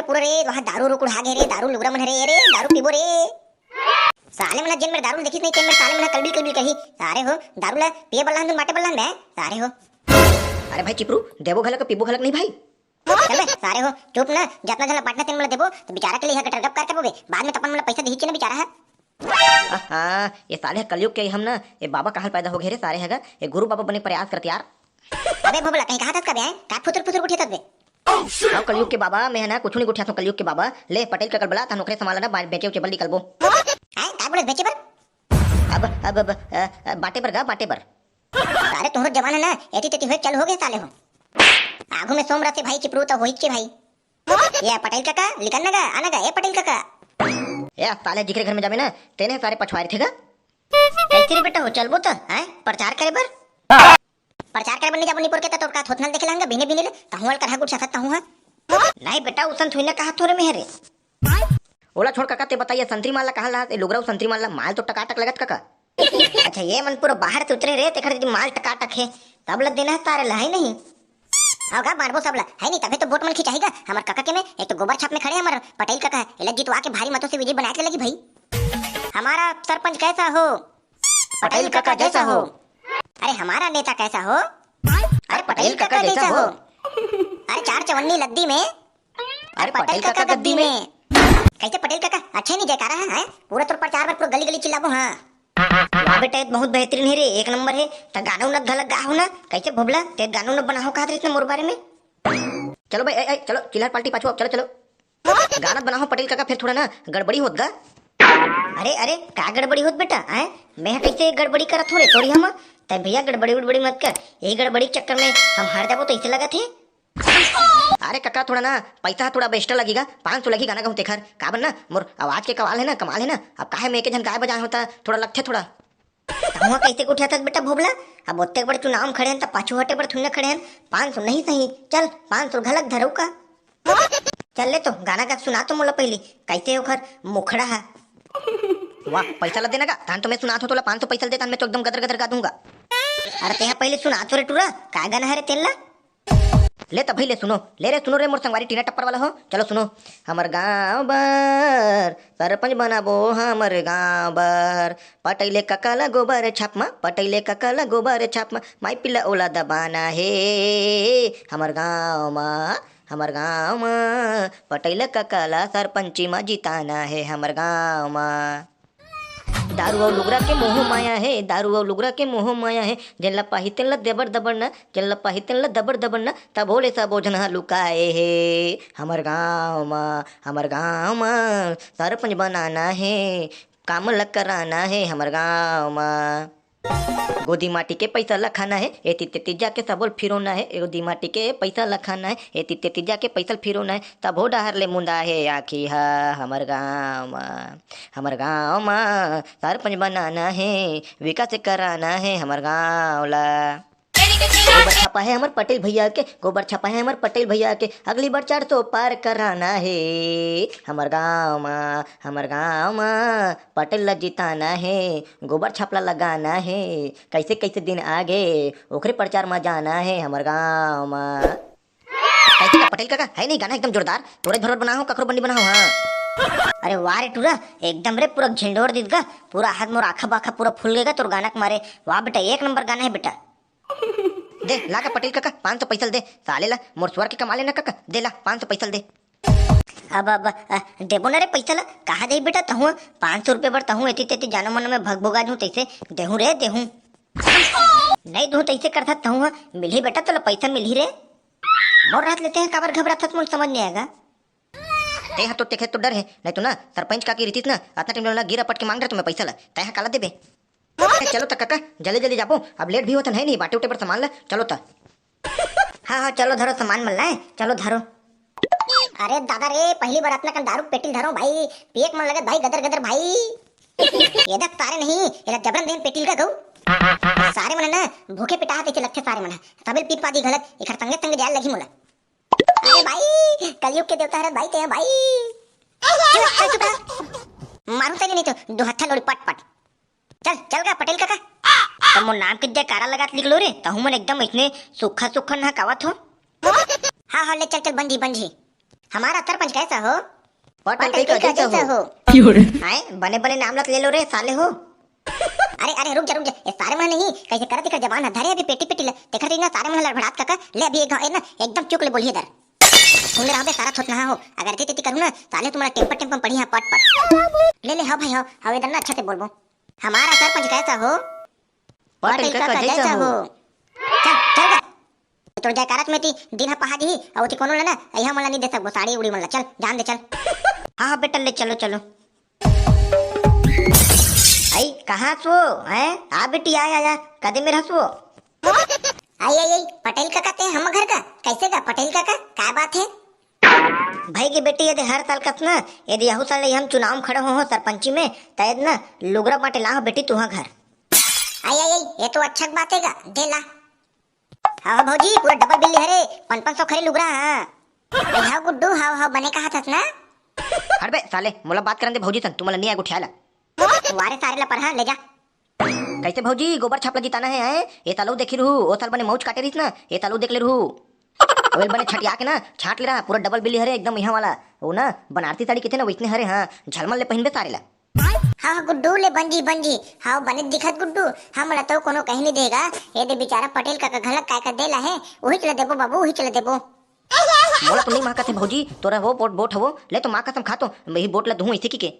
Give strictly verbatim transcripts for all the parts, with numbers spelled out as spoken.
पूरा रे, वहाँ दारू उरू कुढ़ा गे रे, दारू लुगरा मन हरे रे, दारू पीबो रे। साले मन जेन मेर दारू ल देखिस नहीं, तेन मेर साले मन कलबिल कलबिल करही। सारे हो, दारू ला पिए बर लान, बांटे बर लान बे, सारे हो। अरे भाई चिपरू, देबो घलक, पीबो घलक नहीं भाई। चल बे, सारे हो, चुप ना, जतना झन ला बांटना तेन मन ला देबो, तो बेचारा के लिए यहाँ गटर गप कर करबो बे, बाद में तो अपन मन ला पैसा दिही ना बेचारा है। आहा, ये साले ह कलयुग के हम ना, ये बाबा कहाँ पैदा हो गए रे सारे हगा, ये गुरु बाबा बने प्रयास करत यार। अबे भोबला, कहीं कहा था कबे, हैं? का फुतुर फुतुर उठे तबे? हाँ, कलयुग के बाबा, मैं है ना, कुछ नहीं गुठिया कलयुग के बाबा। ले, पटेल कका ल बला, तहन ओकरे सामान ला ना, बा-, बेचे उचे बर निकलबो। हैं? का बोले बेचे बर? अब, अब, अब, अ, अ, बांटे बर गा, बांटे बर। अरे, तोहरो जवान है ना, एती तेती होए चल हो गए साले हो। आगू में सोम रथे भाई, चिपरू तो होई के भाई। ये पटेल कका, लिकन ना गा, आना गा, ए पटेल कका। ए साले जिकरे घर में जाबे ना, तेने सारे पछवाए थे गा। कैसे रे बेटा हो, चलबो त, हैं? प्रचार करे बर? प्रचार करे बर नहीं जाबो निपोर के, त तोर का थोथना देखे लांगा बिने बिने ले, तहूं वाल करहा गुट ससत तहूं हा। नहीं बेटा, उसन थुई ना कहा थोरे में हरे। ओला छोड़ कका, ते बताइए संतरी माल ला कहा ला, ए लुगराऊ संतरी माल ला, माल तो टकाटक लगत कका। अच्छा, ये मन पूरा बाहर से उतरे रे, तेखर दीदी माल टकाटक है, तब ल देना है तारे ला, है नहीं? हाँ गा, बांटबो सब ला, है नहीं, तभे तो वोट मन खिंचाही गा। हमर कका के में, एक तो गोबर छाप में खड़े हमर पटेल कका है, एला जितवा के भारी मतों से विजय बनाए के लगी भाई। हमारा सरपंच कैसा हो? पटेल कका जैसा हो। अरे हमारा नेता कैसा हो? अरे पटेल कका जैसा हो। अरे चार चवन्नी लद्दी में। अरे पटेल कका गद्दी में। कैसे पटेल कका, अच्छे नहीं जयकारा है, हैं? पूरा तोर प्रचार में पूरा गली गली चिल्लाबो, हाँ। वाह बेटा, ये तो बहुत बेहतरीन है रे, एक नंबर है। त गाना उना घलक गा हो ना, कैसे भोबला, ते गाना उना बनाहो कहत रहिस ना मोर बारे में। चलो भाई, ए, ए, चलो, चिल्हर पार्टी पाछू अब, चलो, चलो। गाना बनाहो पटेल कका, फिर थोड़ा ना गड़बड़ी होत गा। अरे, अरे, का गड़बड़ी होत बेटा, हैं? मैं कैसे गड़बड़ी करत हो रे, तोरी हम? तै भैया गड़बड़ी उड़बड़ी मत कर, यही गड़बड़ी के चक्कर में हम हार जाबो तो ऐसे लगत है। अरे कका, थोड़ा ना पैसा थोड़ा अब extra लगेगा, पाँच सौ लगी गाना गाऊं तेखर। काबर ना, मोर आवाज के कमाल है ना, कमाल है ना। अब काहे मैं एक झन गाय बजाए होता, थोड़ा लगथे थोड़ा। तहुआ कैसे उठा था बेटा भोबला? अब ओत्ते बड़ चुनाव में खड़े हैं, त पाछू हटे बड़ थुन्ने खड़े हैं। पाँच सौ नहीं सही, चल, पाँच सौ घलक धरऊ का। चल ले तो, गाना गा सुना तो मोला पहली, कैसे ओखर मुखड़ा है। वाह, पैसा ला देना गा, तान तो मैं सुनात हो तोला, पाँच सौ पैसा ला दे, तान मैं तो एकदम गदर गदर गा दूंगा। अरे तेहा पहले सुना तो रे टूरा, का गाना है रे तेला? ले त भाई ले सुनो, ले रे सुनो रे मोर संगवारी टीना टप्पर वाला हो, चलो सुनो। हमर गांव बर सरपंच बनाबो, हमर गांव बर पटैले कका ला गोबर छाप मा, पटैले कका ला गोबर छाप मा, माई पिला ओला दबाना हे हमर गांव मा, हमर गांव मा पटैले कका ला सरपंची मा जिताना हे हमर गांव मा। दारू अउ लुगरा के मोह माया हे, दारू अउ लुगरा के मोह माया हे, जेन ला पाही तेन ला दबड़ दबड़ ना, जेन ला पाही तेन ला दबड़ दबड़ ना, तभो ले सबो झन ह लुकाए हे। हमर गांव मा, हमर गांव मा सरपंच बनाना हे, काम ल कराना हे हमर गांव मा। गोदी माटी के पैसा ल खाना हे, एती तेती जाके सबो ल फिरोना हे। गोदी माटी के पैसा ल खाना हे, एती तेती जाके पैसा ल फिरोना हे। तभो डहर ले मुंदा हे आँखी ह हमर गांव मा, हमर गांव मा सरपंच बनाना हे, विकास कराना हे हमर गांव ला। गोबर छापा हे हमर पटेल भैया के, गोबर छापा हे हमर पटेल भैया के, अगली बार चार सौ पार कराना हे हमर गांव मा, हमर गांव मा पटेल ला जिताना हे, गोबर छाप ला लगाना हे। कैसे कैसे दिन आगे, ओखरे प्रचार मा जाना हे हमर गांव मा। कैसे का पटेल काका, है नहीं गाना एकदम जोरदार, तोरे भरोर बनाहो, ककरो बंडी बनाहो, हाँ। अरे वाह रे टूरा, एकदम रे पूरा झिंडोर दिस गा, पूरा हाथ मोर आखा बाखा पूरा फूल गएगा तोर गाना के मारे। वाह बेटा, एक नंबर गाना है बेटा। दे ला का पटेल काका, पाँच सौ पैसा ल दे, साले ला मोर स्वर के कमा लेना काका, दे ला पाँच सौ पैसा ल दे। अब, अब, अ, देबो ना रे पैसा ला, कहा जाई बेटा तहूँ, पाँच सौ रुपये बर तहूँ एती तेती जानो मनो में भग भुगा जूँ तैसे, देहूँ रे, देहूँ। नहीं दूँ तैसे करथा तहूँ, मिलही बेटा, तोला पैसा मिलही रे। मोर रहत ले तेहा काबर घबराथस, मोला समझ नहीं आएगा। तेहा तो तेखे तो डर है, नहीं तो ना सरपंच काकी रीतिस ना, अतना टाइम ना गिरा पट के मांग रहे तुम्हें पैसा ला, तेहा काला देबे? ए, चलो त काका, जल्दी जल्दी जाबो, अब लेट भी होत है नहीं, बाटे उठे पर सामान ला, चलो त। हाँ, हाँ, चलो धरो सामान मन लाए, चलो धरो। अरे दादा रे, पहली बार अतना कन दारू पेटी ल धरो भाई, पिए के मन लगत भाई, गदर गदर भाई। ये देख सारे नहीं, एला जबरन देन पेटी ल का गऊ। सारे मन ना भूखे पिटाहा तैसे लगथे सारे मन, तबे ल पी पादी घलत, एकर संगे संगे जाए लगही मोला। अरे भाई, कलयुग के देवता हरे भाई, ते भाई। चुप, चुप, चुप। मारू तेरी नहीं तो दो हत्था लोड़ी पट पट। चल, चल गा पटेल काका। त मोर नाम के जयकारा लगात निकलो रे, तहू मन एकदम इतने सूखा सूखा ना कावत हो। हाँ, हाँ, ले चल, चल, बंजी, बंजी। हमारा सरपंच कैसा हो? पटेल कइका जैसा हो। आए, बने बने नाम लत ले लो रे साले हो। अरे अरे, रुक जा रुक जा, ये सारे मन नहीं, कैसे करत कर जबान ह धरे अभी पेटी पेटी ले, तेखर दिन सारे मन लड़बड़ात कका, ले अभी एक घाव, ए ना, एकदम चुक ले बोलिए दर। सुन ले रहबे सारा थोथना हो, अगर एती तेती करू ना, साले तुम्हारा टेम्पर टेम्पर पड़ी है पट पट। ले ले, हाँ भाई, हाँ, हाँ, इधर ना अच्छा से बोलबो। हमारा सरपंच कैसा हो? पटेल कइका जैसा हो। चल, चल गा। तोर जयकारत में ती दिन ह पहा दिही, अउ ती कोनो ला ना, अइहा मोला नहीं दे सकबो, साड़ी उड़ी मन ला, चल, जान दे, चल। हाँ, हाँ, बेटा, ले चलो, चलो। आई, कहाँ हस वो? हैं? आ बेटी, आ, आ, आ, कदे मेर हस वो? आई, आई, आई, पटेल कका ते हम घर का? कैसे गा पटेल कका? का बात है? भाई के बेटी, यदि हर साल कस ना, यदि यहू साल हम चुनाव में खड़े हो, हो सरपंची में, त यद ना लुगरा बांटे ला हो बेटी तुहा घर। आई, आई, आई, ये तो अच्छा बात है गा, दे ला। हाँ, हाँ भौजी, पूरा डबल बिल्ली हरे, पन पन सौ खरी लुगरा, हाँ। आई, हाँ गुड्डू, हाँ, हाँ, बने कहा थस ना? हट बे साले, मोला बात करन दे भौजी सन, तुमला नहीं आगू ठियाला। वारे सारे ला परहा, ले जा। कैसे भौजी, गोबर छाप ला जिताना है, हैं? ये साल वो देखी रहू, वो साल बने मौज काटे रहिस ना, ये साल वो देख ले रहू। ओल बने छटिया के ना, छाट ले रहा, पूरा डबल बिल्ली हरे एकदम यहाँ वाला। वो ना, बनारसी साड़ी किथे ना, वैसने हरे, हाँ, झलमल ले पहिनबे सारे ला। हाँ, हाँ, गुड्डू ले बंजी, बंजी। हाँ, बने दिखत गुड्डू। हमला तो कोनो कहीं नहीं देगा। ये दे बेचारा पटेल कका घलक काय कर देला है। वही चला देबो बाबू, वही चला देबो। मोला तो नहीं महकत है भौजी, तोरा वो बोट, बोट हवो, ले तो माँ कसम खा तो, मैं ही बोट ला दूँ इसी की के।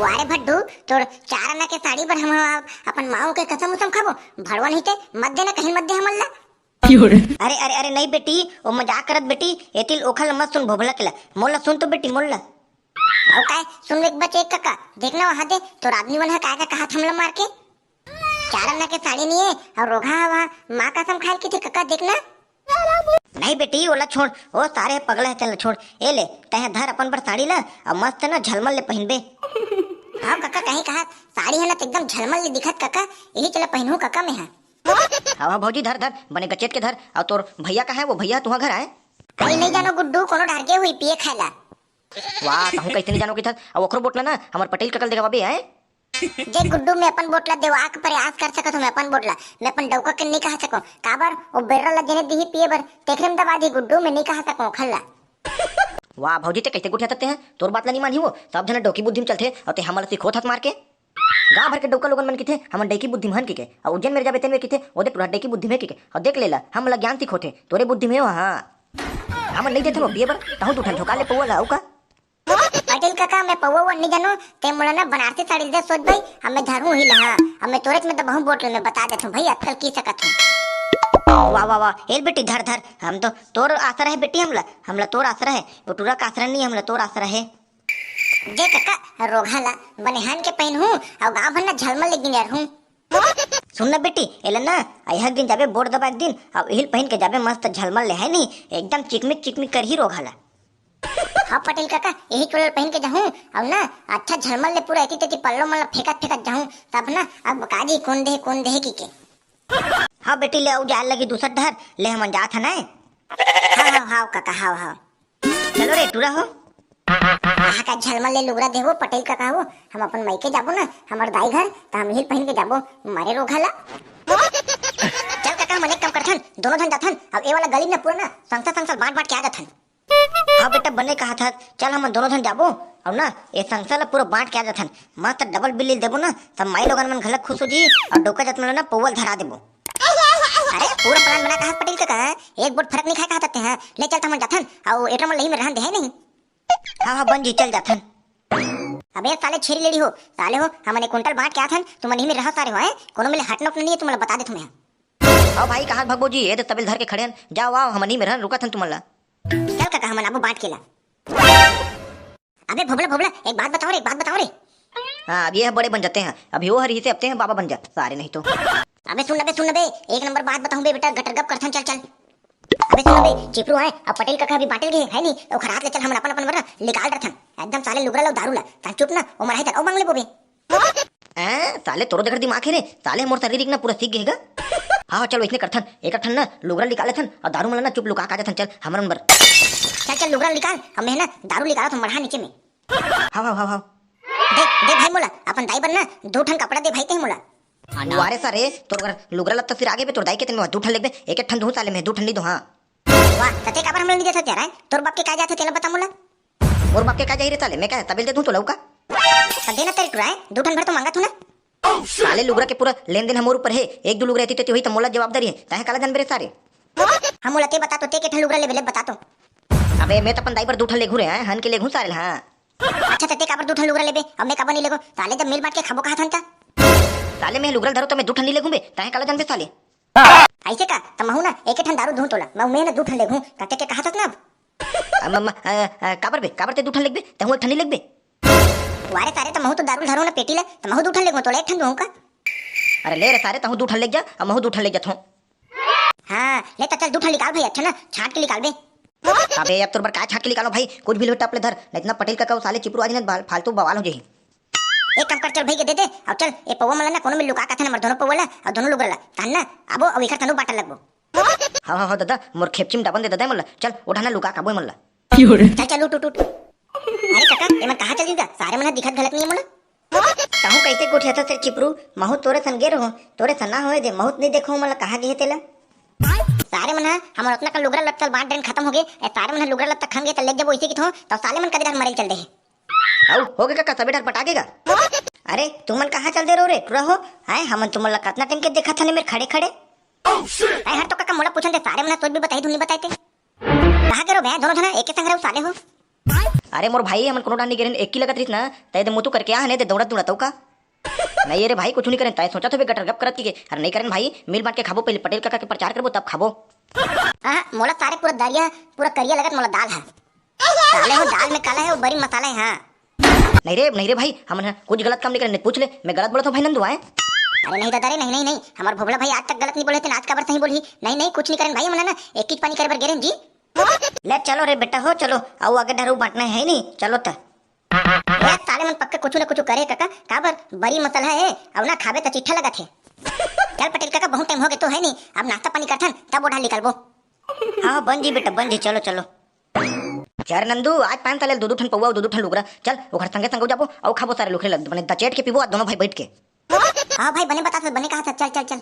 वारे भड्डू, तोर चार आना के साड़ी बर हम, हम अपन माऊ के कसम उसम खाबो। भड़वा नहीं ते, मत देना कहीं मत दे हमन ला। अरे, अरे, अरे, नहीं बेटी, वो मजाक करत बेटी, एतिल ओखल मत सुन भोभला के ला। मोला सुन तो बेटी, मोला। अउ काय सुनबे के बचे कका, देख ना वहाँ दे, तोर आदमी मन ह काय का कहा थमला मार के। चार आना के साड़ी नहीं है, अउ रोघा हवा, माँ कसम खाए के थे कका, देख ना। नहीं बेटी, ओला छोड़, ओ सारे पगला है, चल छोड़। ए ले, तहे धर अपन बर साड़ी ला, अब मस्त ना झलमल ले पहिनबे। हाँ कका, कहीं कहा, साड़ी है ना तो एकदम झलमल ले दिखत कका, यही चला पहिनहूँ कका मैं हा। हाँ, हाँ, भौजी, धर, धर, बने गचेट के धर। अउ तोर भैया कहाँ है? वो भैया तुहा घर आए? अरे, नहीं जानो गुड्डू, कोनो डहर गे हुई पिए खाए ला। वाह, कहूँ कैसे नहीं जानो कि था? अब ओखरो बोट ला ना, हमर पटेल कका ल देखाबे आए। जे गुड्डू, मैं अपन बोट ला देवा के प्रयास कर सकत हूँ, मैं अपन बोट ला, मैं अपन डौका के नहीं कहा सको। काबर? वो बेर्रा ला जेने दिही पिए बर, तेखरे में दबा दी गुड्डू, मैं नहीं कहा सको ओखर ला। वाह, भौजी, ते कैसे गुठिया सकते हैं? तोर बात ला नहीं मानी वो, सब झन डौकी बुद्धि में चलथे, अउ ते हमला सिखोत हस मार के। गांव भर के डौका लोगन मन किथे, हमन डैकी बुद्धिमान किके। अउ उज्जैन मेर जाबे तेन मेर किथे, "ओ दे टूरा डैकी बुद्धि में किके।" अउ देख लेला, हमला ज्ञान सिखोथे, तोरे बुद्धि में हो, हाँ। हमन नहीं देथन वो पिए बर, तहूं दू ठन झोंका ले पौवा ला, अउ का? पटेल काका, मैं पौवा वो नहीं जानू, ते मोला ना बनारसी साड़ी दे सोच भाई, अब मैं धरू ही ला, हाँ। अब मैं तोरेच में तो बहु बोट ले, मैं बता देथूं भाई, अतकल की सकत हूँ। वाह, वाह, वाह, एल बेटी, धर, धर, हम तो तोर आसरा है बेटी, हमला, हमला तोर आसरा है, वो टूरा का आसरा नहीं, हमला तोर आसरा है। दे कका, रोगहा ला बने हान के पहिनहूं, अउ गांव भर ना झलमल ले गिंजरहूं। सुन ना बेटी, एला ना, अइहा दिन जाबे बोट दबा एक दिन, अउ इहिल पहिन के जाबे मस्त झलमल ले, है नी? एकदम चिकमिक चिकमिक करही रोगहा ला। हाँ पटेल काका, यही टोला पहिन के जाहूं, अउ ना, अच्छा झलमल ले पूरा एती तेती पल्लो मन ला फेंकत फेंकत जाहूं, तब ना, अब काजी कोन दे, कोन दे की के। हाँ बेटी, ले अउ जाए लगी दूसर डहर, ले हमन जात हन आए। हाँ, हाँ, हाँ काका, हाँ, हाँ। चलो रे टूरा हो। आहा, का झलमल ले लुगरा देहू पटेल काका हो, हम अपन मायके जाबो ना, हमर दाई घर, त हम इहिल पहिन के जाबो, मारे रोगहा ला। चल काका, हमन एक काम करथन, दोनों झन जाथन, अब ए वाला गली में ना पूरा ना संसा संसा बांट बांट के आ जाथन। हाँ बेटा, बने कहा था, चल हमन दोनों झन जाबो, अउ ना ए संसा ला पूरा बांट के आ जाथन, मस्त डबल बिल्ली देबो ना, सब माई लोगन मन घलक खुश हो जी, अउ डौका जात मन ला ना पौवा ल धरा देबो। अरे, पूरा plan बना कहा पटेल काका, एक बोट फरक नहीं खाए कहा सकते हैं। ले चल, त हमन जाथन, अउ एटरा मन लही में रहन दे है नहीं। हाँ, हाँ, बन जी, चल जाथन। अबे साले छेरी लेड़ी हो, साले हो, हमन एक कुंटल बांट के आथन, तुमन इही में रहो सारे हो, हैं? कोनो मेले हट नोक नहीं है, तुमन ला बता देथों मैं। आओ भाई, कहाँ भगबो जी, ये तो तबेल धर के खड़े हन, जाओ आओ, हमन इही में रहन, रुकत हन तुमन ला। चल काका, हमन आबो बांट के ला। अबे भोबला, भोबला, एक बात बताओ रे, एक बात बताओ रे। हाँ, अब ये है बड़े बन जाते हैं, अभी वो हर ही से अब ते हैं बाबा बन जा, सारे नहीं तो। अबे सुन, अबे सुन, अबे एक नंबर बात बताऊं बे बेटा, गटर गप करथन, चल चल। अबे सुन बे चिपरू, है अब पटेल काका अभी बांटल गए है नी, तो ओखर हाथ ले चल, हमन अपन अपन बर ना निकाल डरथन, एकदम साले लुगरा लो दारू ला, ता चुप ना, ओ मराही तक ओ मांग ले बोबे। हैं? साले तोरो देखर दिमाग है रे, साले मोर शरीर ना पूरा सीख गएगा। हाँ, हाँ, चलो इसने करथन, एक ठन ना लुगरा निकाल लेथन, अउ दारू मन ला ना चुप लुका के आ जाथन, चल हमर मन बर। चल चल लुगरा निकाल, अब मैं ना दारू निकालत हूँ मड़हा नीचे में। हाव, हाव, हाव, हाव। दे, दे भाई मोला, अपन दाई बर ना दू ठन कपड़ा दे भाई ते मोला। वारे सारे, तोर घर लुगरा लत्ता सिर आगे बे, तोर दाई के तेन में दू ठन लेबे, एक एक ठन दूँ साले में, दू ठन नहीं दो, हाँ। वाह, त तें काबर हमला नइ देथस यार, हैं? तोर बाप के काय जात हे तेला बता मोला। मोर बाप के काय जाही रे साले, मैं का तबेल दे दूं तोला का? त दे ना तेरे टुरा, हैं? दू ठन भर तो मांगत हूं ना। साले लुगरा के पूरा लेन देन हमर ऊपर हे, एक दू लुगरा रहती तो होही त मोला जवाबदारी हे, तैं काला जानबे रे सारे। हम मोला ते बता तो, ते के ठन लुगरा लेबे ले बता तो। अबे मैं तो अपन दाई बर दू ठन लेघूं रे, हैं? हन के लेघूं सारे ल, हाँ। अच्छा त ते काबर दू ठन लुगरा लेबे, अब मैं काबर नइ लेगो? साले जब मिल बांट के खाबो कहा थन त। साले मैं लुगरा ल धरो त मैं दू ठन नइ लेघूं बे, तैं काला जानबे साले। ऐसे का? त महू ना एक ठन दारू दूं तोला, मैं उमे ना दू ठन लेघूं, त ते के कहा थस ना अब। अ, म, म, अ, अ, काबर बे, काबर ते दू ठन लेगबे, तहूं एक ठन नइ लेगबे? वारे सारे, त महू तो दारू ल धरो ना पेटी ला, त महू दू ठन लेघूं, तोला एक ठन दूं का? अरे ले रे सारे, तहूं दू ठन लेग जा, अउ महू दू ठन लेग जाथों। हाँ, ले त चल दू ठन निकाल भाई, अच्छा ना, छांट के निकाल बे। अबे अब तोर बर काय छांट के निकालो भाई, कुछ भी लो टप ले धर, नहीं इतना पटेल काका वो साले चिपरू आज ना बाल, फालतू बवाल हो जाही। एक काम कर, चल भाई के दे दे, अउ चल, ए पौवा मन ला ना कोनो में लुका काथन हमर दोनों पौवा ला, अउ दोनों लुगरा ला, तहन ना, आबो, अउ एकर तनु बांटा लगबो। हाँ, हाँ, हाँ, दादा, मोर खेपची म डाबन दे दादा, ए मन ला, चल, ओढ़ा ना लुका काबो ए मन ला। चल, चल, उठ, उठ, उठ। अरे काका, ए मन कहाँ चल दिस गा? सारे मन ह दिखत घलक नइ हे मोला। तहूं कैसे गोठियाथस रे चिपरू, महू तोरे सन गे रहूं, तोरे सन ना होए दे, महू त नइ देखो मोला कहाँ गे हे तेला। सारे मन ह, हमर ओतना कन लुगरा लत्ता बांट डरेन खतम हो गे, ए सारे मन ह लुगरा लत्ता खम गे त लेग जबो इसे किथों, त साले मन कदे डहर मरे ल चल दे हे। अउ, हो गे काका, सबे डहर पटा गे गा। अरे, तुमन कहाँ चल दे रहो रे, टुरा हो? हैं, हमन तुमन ला कतना टाइम के देखत हन ए मेर खड़े खड़े। हैं, हट तो काका, मोला पूछन दे, सारे मन ह सोच भी बताही धुन नइ बताए ते। कहाँ गे रहो बे, दोनों झना एके संग रहो साले हो। अरे मोर भाई, हमन कोनो डहर नइ गे रहेन, एक ही लगत रहिस ना, तय दे मुतु करके आ हने दे दौड़त दौड़त अउ का। नहीं रे भाई, कुछ नइ करेन, तय सोचत होबे गटर गप करत के, अरे नइ करेन भाई, मिल बांट के खाबो, पहले पटेल काका के प्रचार करबो तब खाबो। हाँ, मोला सारे पूरा दरिया, पूरा करिया लगत मोला दाल ह। साले हो, दाल में काला हे, वो बरी मसाला हे, हाँ। नहीं रे, नहीं रे भाई, हमन ह कुछ गलत काम नइ करेन, पूछ ले, मैं गलत बोलत हूँ भाई नंदू, आए? अरे नहीं दादा रे, नहीं, नहीं, नहीं, हमर भोभला भाई आज तक गलत नइ बोले हे, आज काबर सही बोलही? नहीं, नहीं, कुछ नइ करेन भाई, हमन ह ना एक चीज पानी करे बर गे रहेन जी। ले चलो रे बेटा हो, चलो, अउ आगे डहर बांटना हे नहीं, चलो त। ए साले मन पक्का कुछ न कुछ करे काका, काबर बरी मसाला हे, अउ ना खाबे त चिट्ठा लगत हे। चल पटेल काका, बहुत टाइम हो गे तो हे नहीं, अब नाश्ता पानी करथन, तब ओढ़ा निकलबो। हाँ, बन जी बेटा, बन जी, चलो, चलो। चल नंदू, आज पान साले दू दू ठन पौवा, दू दू ठन लुगरा। चल, ओकर संगे संगे जाबो, अउ खाबो सारे लुखरे लग, बने दचेट के पीबो, आ दोनों भाई बैठ के। हाँ भाई, बने बतात हस, बने कहत हस, चल, चल, चल।